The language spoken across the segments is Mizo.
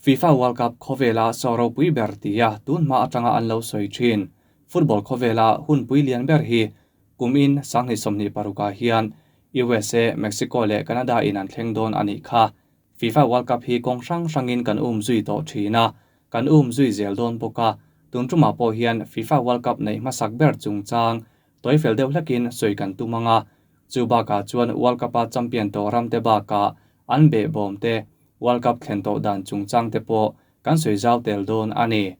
FIFA World Cup khawvela saw ropui ber tia tun hma atanga an lo sawi thin football khawvela hunpui lian ber hi kumin 2026 ah hian USA, Mexico leh Canada in an thleng dawn a nih kha. FIFA World Cup hi kawng hrang hrangin kan um zui tawh thin a, kan um zui zel dawn bawk a, tun tumah pawh hian FIFA World Cup neih hmasak ber chungchang tawifel deuh hlekin sawi kan tum ang a, chu bakah chuan World Cup-a champion tawh ramte bakah an behbawm te, World Cup thlen tawh dan chungchang te pawh kan sawi zau tel dawn a ni.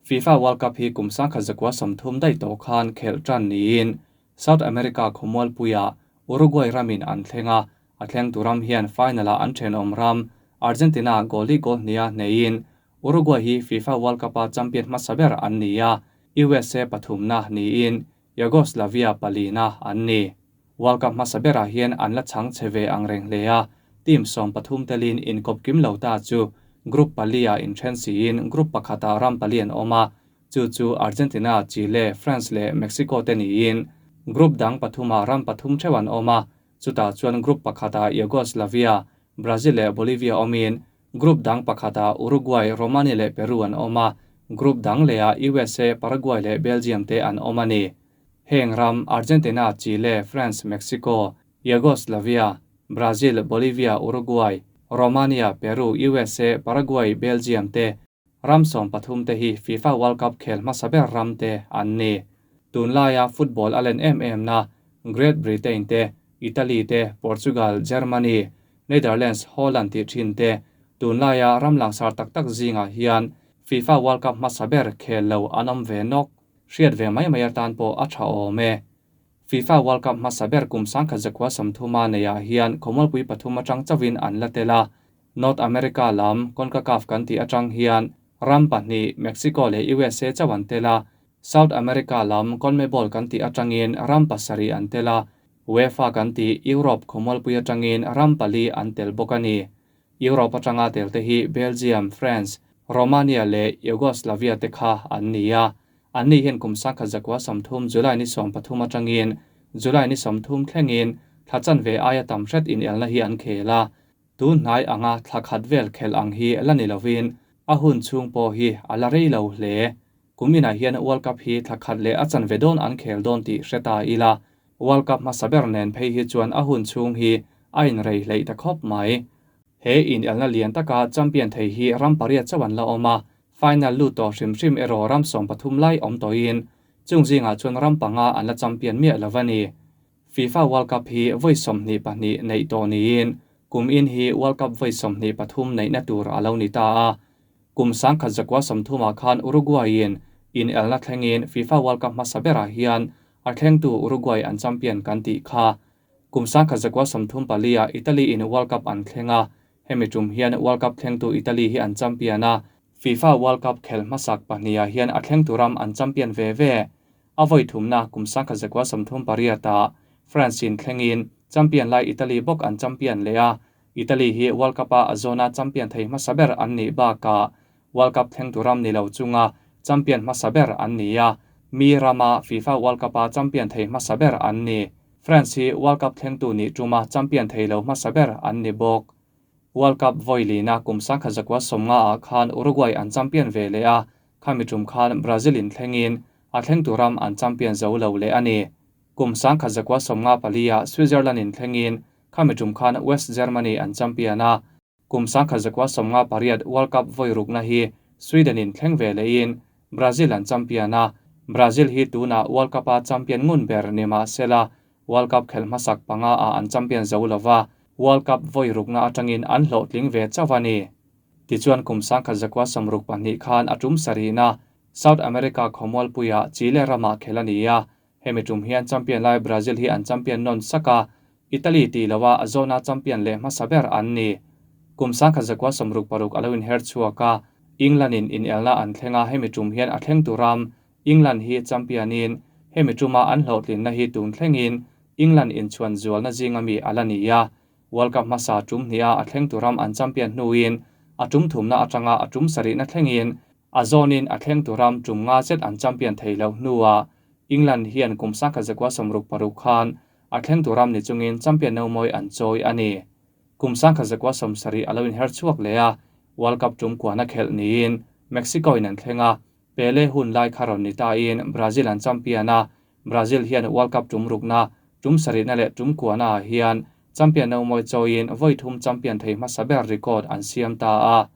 FIFA World Cup hi kum 1930 daih tawh khan khelh tan niin South America khawmualpuiah Uruguay ramin an thleng a, a thleng tu ram hian final-ah an thenawm ram Argentina goal-i goal hnia hneiin Uruguay hi FIFA World Cup-a champion hmasa ber an ni a, USA pathumna niin Yugoslavia palina an ni. World Cup hmasa berah hian an la chang che ve ang reng hle a, team 13 telin inkawp kim lo ta chu group palia inthen siin group pakhatah ram pali an awm a, chu chu Argentina, Chile, France leh Mexico te niin group dang pathumah ram pathum theuh an awm a, chutah chuan group pakhatah Yugoslavia, Brazil leh Bolivia awmin group dang pakhatah Uruguay, Romania leh Peru an awm a, group dang lehah USA, Paraguay leh Belgium te an awm a ni. Heng ram Argentina, Chile, France, Mexico, Yugoslavia, Brazil, Bolivia, Uruguay, Romania, Peru, USA, Paraguay, Belgium te ram 13 te hi FIFA World Cup khel hmasa ber ram te an ni. Tunlaia football a len em em na Great Britain te, Italy te, Portugal, Germany, Netherlands, Holland ti thin te tunlaia ram langsar tak tak zingah hian FIFA World Cup hmasa ber khel lo an awm ve nawk. Hriat ve mai mai atan pawh a tha awm e. FIFA World Cup hmasa ber kum 1930 neiah hian khawmualpui pathum atang chauhin an la tel a. North America lam CONCACAF kan tih atang hian ram pahnih Mexico leh USA chauh an tel a. South America lam CONMEBOL kan tih atangin ram pasarih an tel a. UEFA kan tih Europe khawmualpui atangin ram pali an tel bawk a ni. Europe atanga tel te hi Belgium, France, Romania leh Yugoslavia te kha an ni a. An ni hian kum 1930 July ni 13 atangin July ni 30 thlengin thla chanve aia tam hret in elna hi an khel a. Tun hnai anga thla khat vel khel ang hi la ni lovin a hun chhung pawh hi a la rei lo hle. Kuminah hian World Cup hi thla khat leh a chanve dawn an khel dawn tih hre ta ila. World Cup hmasa ber nen phei hi chuan a hun chhung hi a inrei hleih ta khawp mai. He in elna lian taka champion thei hi ram pariat chauh an la awm a, final lut tawh hrim hrim erawh ram 13 lai awm tawhin chung zingah chuan ram panga an la champion miah lo a ni. FIFA World Cup hi vawi 22 neih tawh niin kum in hi World Cup vawi 23 neihna tur a lo ni ta a. Kum 1930 khan Uruguay in in elna thlengin FIFA World Cup hmasa berah hian a thlengtu Uruguay an champion kan tih kha. Kum 1934 Italy in World Cup an thleng a, hemi tum hian World Cup thlengtu Italy hi an champion a, FIFA World Cup khel hmasak pahniha hian a thlengtu ram an champion ve ve. A vawi thumna kum 1938 France in thlengin champion lai Italy bawk an champion leh a, Italy hi World Cup-a a zona champion thei hmasa ber an nih bakah World Cup thlengtu ram ni lo chunga champion hmasa ber an ni a, mi rama FIFA World Cup-a champion thei hmasa ber an ni. France hi World Cup thlengtu nih tuma champion thei lo hmasa ber an ni bawk. World Cup vawi lina kum 1950 khan Uruguay an champion ve leh a, khami tum khan Brazil in thlengin a thlengtu ram an champion zo lo leh a ni. Kum 1954 Switzerland in thlengin khami tum khan West Germany an champion a, kum 1958 World Cup vawi rukna hi Sweden in thleng ve lehin Brazil an champion a, Brazil hi tuna World Cup-a champion ngun ber ni mahsela World Cup khel hmasak panga a an champion zo lova World Cup vawi rukna atangin an hlawh tling ve chauh a ni. Tichuan kum 1962 khan a tum sarihna South America khawmualpuia Chile rama khel a ni a, hemi tum hian champion lai Brazil hi an champion nawn saka Italy ti loa a zona champion leh hmasa ber an ni. Kum 1966 alo in her chhuak a, England in in elna an thlenga hemi tum hian a thleng tu ram England hi champion in hemi tuma an hlawhtlinna hi tun thlengin England in chuan zualna zinga mi ala ni a. World Cup hmasa tum hnia a thleng tu ram an champion hnuin a tum thumna atanga a tum sarihna thlengin a zawnin a thleng tu ram tum nga zet an champion thei lo hnuah England hian kum 1966 khan a thleng tu ram ni chungin champion no mawi an chawi a ni. Kum 1970 alo in her chhuak leh a, World Cup tum kuana khelh niin Mexico in an thleng a, Pele hun lai kha rawn ni tain Brazil an champion a, Brazil hian World Cup tum rukna, tum sarihna leh tum kuana ah hian champion no mawi chawiin vawi thum champion thei hmasa ber record an siam ta a.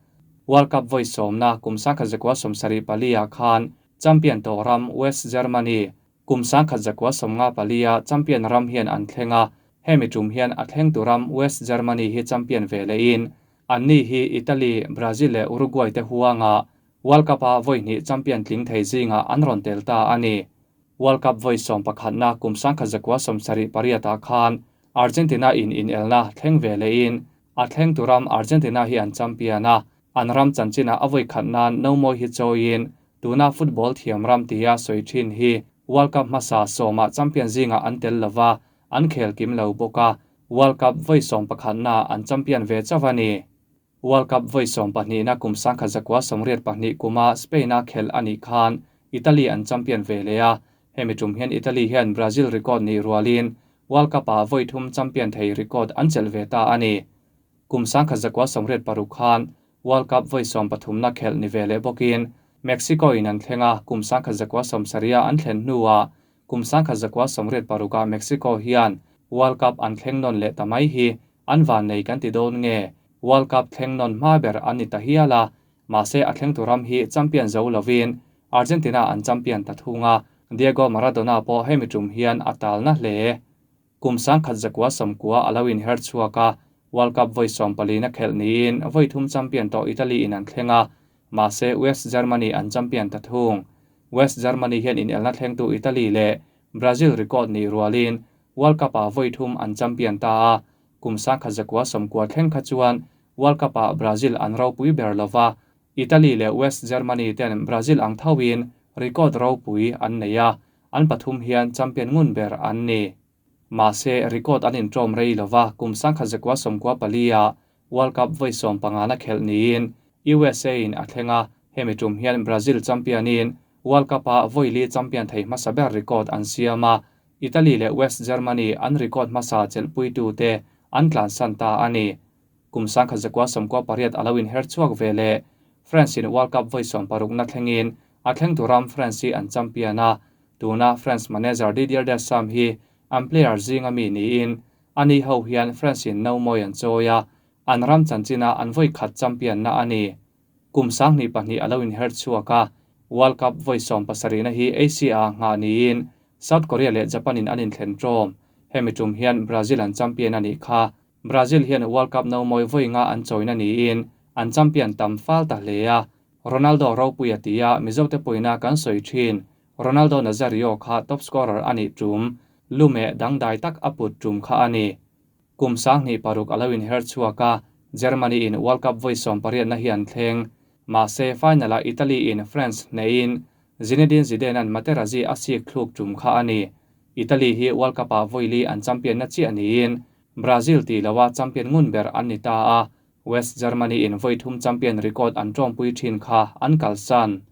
World Cup vawi sawmna kum 1974 ah khan champion tawh ram West Germany kum 1954 a champion ram hian an thleng a, hemi tum hian a thleng tu ram West Germany hi champion ve lehin anni hi Italy, Brazil leh Uruguay te huanga World Cup a vawi hnih champion tling thei zingah an rawn tel ta a ni. World Cup vawi 11na kum 1978 ah khan Argentina in inelna thleng ve lehin a thleng tu ram Argentina hi an champion a, an ram chanchina a vawi khat nan no mawi hi chawiin tuna football thiam ram tia sawi thin hi World Cup hmasa sawma champion zingah an tel lova an khel kim lo bawk a, World Cup vawi 11na an champion ve chawa ni. World Cup vawi 12na kum 1982 kuma Spain a khel ani khan Italy an champion ve le a, hemi tum hian Italy hian Brazil record ni rualin World Cup a vawi thum champion thei record an chel ve ta ani. Kum 1986 khan World Cup vawi 13na khel ni ve le bawkin Mexico in an thlenga kum 1970 an thlen hnuah kum 1986 Mexico hian World Cup an thleng non le tamai hi an van nei kan ti dawn nge World Cup thleng non hma ber an ni ta hiala mahse a thleng tu ram hi champion zo lovin Argentina an champion ta thunga Diego Maradona pawh hemi tum hian a talna hle. Kum 1990 alawin her chhuaka World Cup vawi 14na khel niin vawi thum champion to Italy in an thlenga mahse West Germany an champion ta thung. West Germany hian in elna thleng tu Italy le Brazil record ni rualin World Cup a vawi thum an champion ta a, kum 1990 thleng kha chuan World Cup a Brazil an ropui ber lova Italy le West Germany ten Brazil ang thawin record ropui an nei a, an pathum hian champion ngun ber an ni. Mahse record an intawm rei lova kum 1994 a World Cup vawi 15na khel niin USA in a thlenga hemi tum hian Brazil champion in World Cup a vawi li champion thei hmasa ber record an siam a, Italy le West Germany an record hmasa chelhpui tu te an tlan san ta ani. Kum 1998 alawin her chuak ve le France in World Cup vawi 16na thlengin a thleng tu ram France hi an champion a, tuna France manager Didier Deschamps hi an player zinga mi niin ani ho hian France in no mawi an chawia an ram chanchina an vawi khat champion na ani. Kum 2002 alawin her chuaka World Cup vawi 17na hi Asia nga niin South Korea le Japan in an in thlen tawm. Hemi tum hian Brazil an champion ani kha. Brazil hian World Cup no mawi vawi nga an chawina niin an champion tam fal ta hle a, Ronaldo ropui a tia Mizo te puina kan sawi thin. Ronaldo Nazario kha top scorer ani tum lume dangdai tak aput tum kha ani. Kum 2006 alawin her chuaka Germany in World Cup vawi 18na hi an thleng. Mahse final a Italy in France nein Zinedine Zidane an Materazzi a sik thluk tum kha ani. Italy hi World Cup a vawi li an champion na chi aniin Brazil ti lawa champion ngun ber an ni ta a, West Germany in vawi thum champion record an tawmpui thin kha an kalsan.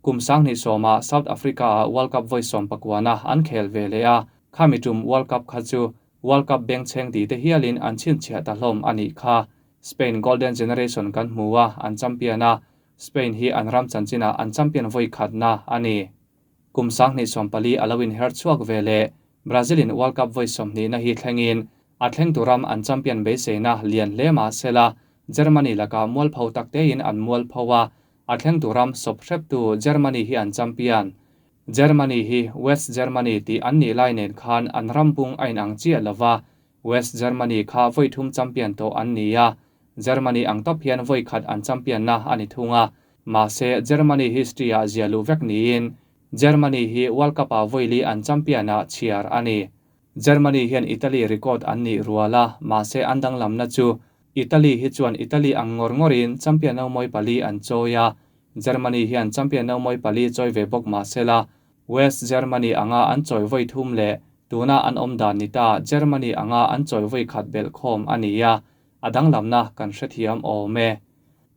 Kum 2010 South Africa a World Cup vawi 19na an khel ve le a, khami tum World Cup kha chu World Cup beng cheng ti te hialin an chin chhia ta hlawm ani kha. Spain Golden Generation kan hmuwa an champion a, Spain hi an ram chanchina an champion vawi khatna ani. Kum 2024 alawin her chuak ve le Brazil in World Cup vawi 20na hi thlengin a thleng tu ram an champion beiseina lian hle ma sela Germany laka mual pho takte in an mual phowa a thleng tu ram sop hrep tu Germany hi an champion. Germany hi West Germany ti an ni lai nen khan an rambung ain ang chi lova West Germany kha vawi thum champion to an ni a, Germany ang top hian vawi khat an champion na ani thunga. Mahse Germany history a zialu vek niin Germany hi World Cup a vawi li an champion a chiar ani. Germany hian Italy record an ni ruala mahse an danglam na chu Italy hi chuan Italy ang ngor ngorin champion no moi pali an chawia Germany hian champion no moi pali chawi ve bawk mahsela West Germany anga an chawi vawi thum le tuna an awm dan ni ta Germany anga an chawi vawi khat bel khawm ania a danglamna kan hrethiam awm e.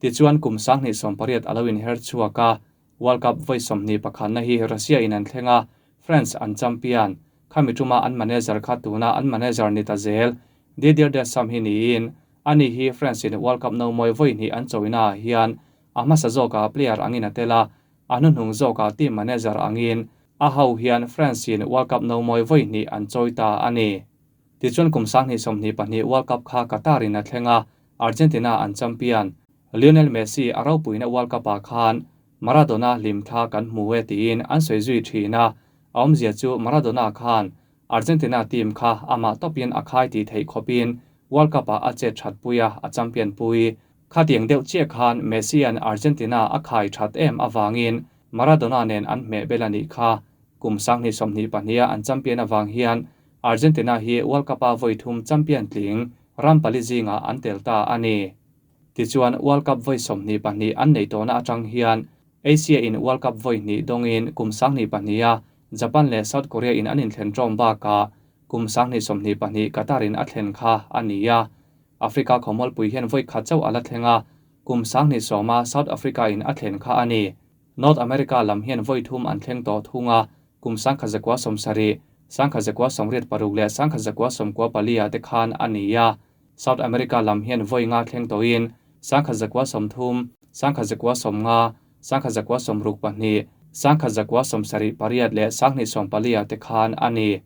Tichuan kum 2018 alawin her chuaka World Cup vawi 21na hi Russia in an thlenga France an champion khami tuma an manager kha tuna an manager ni ta zel Didier Deschamps hi niin Ani hi France in World Cup no mawi vawi hnih an chawina ah hian a hmasa zawkah player angin a tel a, a hnuhnung zawkah team manager angin a ho hian France in World Cup no mawi vawi hnih an chawi ta a ni. Tichuan kum 2022 World Cup kha Qatar in a thleng a, Argentina an champion. Lionel Messi a ropuina World Cup ah khan Maradona hlim thla kan hmu e tiin an sawi zui thin a, a awmzia chu Maradona khan Argentina team kha amah tawpin a khai tih theih khawpin World Cup ah a chet that pui a, a champion pui. Khatiang deuh chiah khan Messi an Argentina a khai that em avangin Maradona nen an hmeh bel a nih kha. Kum 2022 a an champion avang hian Argentina hi World Cup a vawi thum champion tling ram pali zinga an tel ta a ni. Tichuan World Cup vawi 22 an nei tawhna atang hian Asia in World Cup vawi hnih dawngin kum 2002 a Japan leh South Korea in an inthlen ṭawm bakah kum 2022 Qatar in a thlen kha a ni a. Africa khawmualpui hian vawi khat chauh a la thleng a, kum 2010 a South Africa in a thlen kha a ni. North America lam hian vawi thum an thleng tawh thung a, kum 1970, 1986 leh 1994 ah te khan a ni a. South America lam hian vawi nga thleng tawhin 1930, 1950, 1962, 1978 leh 1944 ah te khan a ni.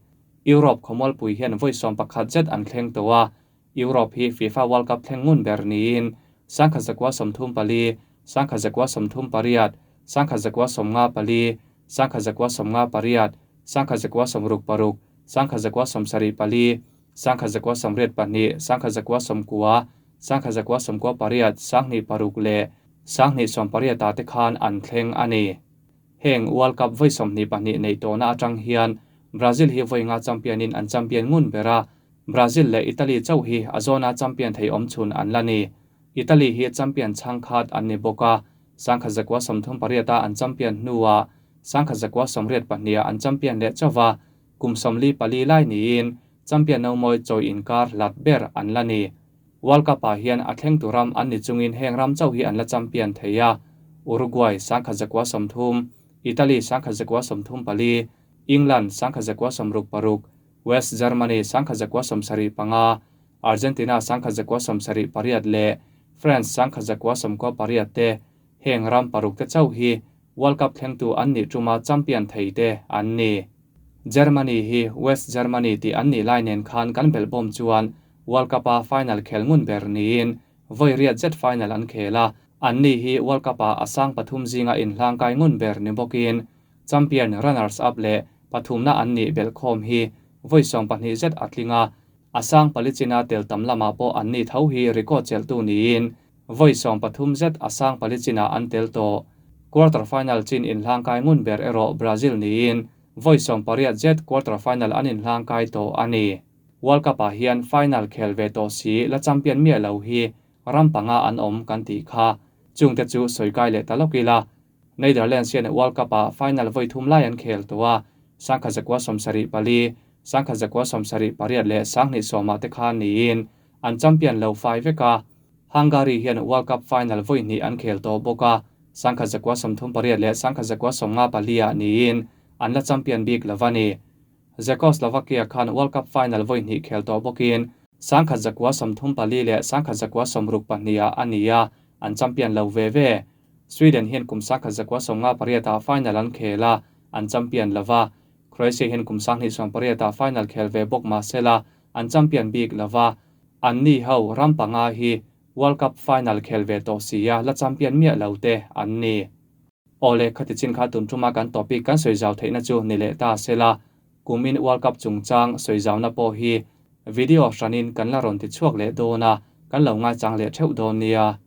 Europe khawmualpui hian vawi 11 zet an thleng tawh a. Europe hi FIFA World Cup thleng ngun ber niin 1934, 1938, 1954, 1958, 1966, 1974, 1982, 1990, 1998, 2006 leh 2018 ah te khan an thleng a ni. Heng World Cup vawi 22 nei tawhna atang hian Brazil hi vawi nga champion in an champion ngun ber a. Brazil leh Italy chauh hi a zawna champion thei awm chhun an la ni. Italy hi champion chhang khat an ni bawk a, 1938 a an champion hnuah 1982 an champion leh chauha kum 44 lai niin champion no mawi chawi inkar hlat ber an la ni. World Cup ah hian a thleng tu ram an ni chungin heng ram chauh hi an la champion thei a. Uruguay 1930, Italy 1934, England 1966, West Germany 1975, Argentina 1978 leh France 1998 te heng ram paruk te chauh hi World Cup thleng tu an ni tuma champion thei te an ni. Germany hi West Germany ti an ni lai nen khan kan bel bawm chuan World Cup a final khel ngun ber niin vawi riat zet final an khel a, an ni hi World Cup a asang pathum zinga inhlang kai ngun ber ni bawkin champion runners up leh pathumna an ni bel khawm hi vawi 12 zet a tling a, asang palichina tel tam lama pawh an ni tho hi record cheltu niin vawi 13 zet asang palichina an tel tawh. Quarter final chin inhlang kai ngun ber erawh Brazil niin vawi 18 zet quarter final an inhlang kai tawh a ni. World Cup ah hian final khel ve tawh si la champion miah lo hi ram panga an awm kan tih kha. Chungte chu sawi kai leh ta lawk ila. Netherlands hian World Cup ah final vawi thum lai an khel tawh a, 1974, 1978 leh 2010 ah te khan niin an champion lo fai vek a. Hungary hian World Cup final vawi hnih an khel tawh bawk a, 1938 leh 1954 ah niin an la champion bik lo a ni. Czechoslovakia khan World Cup final vawi hnih khel tawh bawkin 1934 leh 1962 ah a ni a, an champion lo ve ve. Sweden hian kum 1958 ah final an khel a, an champion lova. Croatia hian kum 1998 ah final khel ve bawk ma sela, an champion bik lova. An ni ho ram panga hi World Cup final khel ve tawh sia la champion miah lo te an ni. Ole khati chin kha tun thuma kan topic kan sawi zau theihna chu ni leh ta sela, kumin World Cup chungchang sawi zauna pawh hi video hranin kan la rawn ti chhuak leh dawn a, kan lo ngai chang leh theuh dawn nia.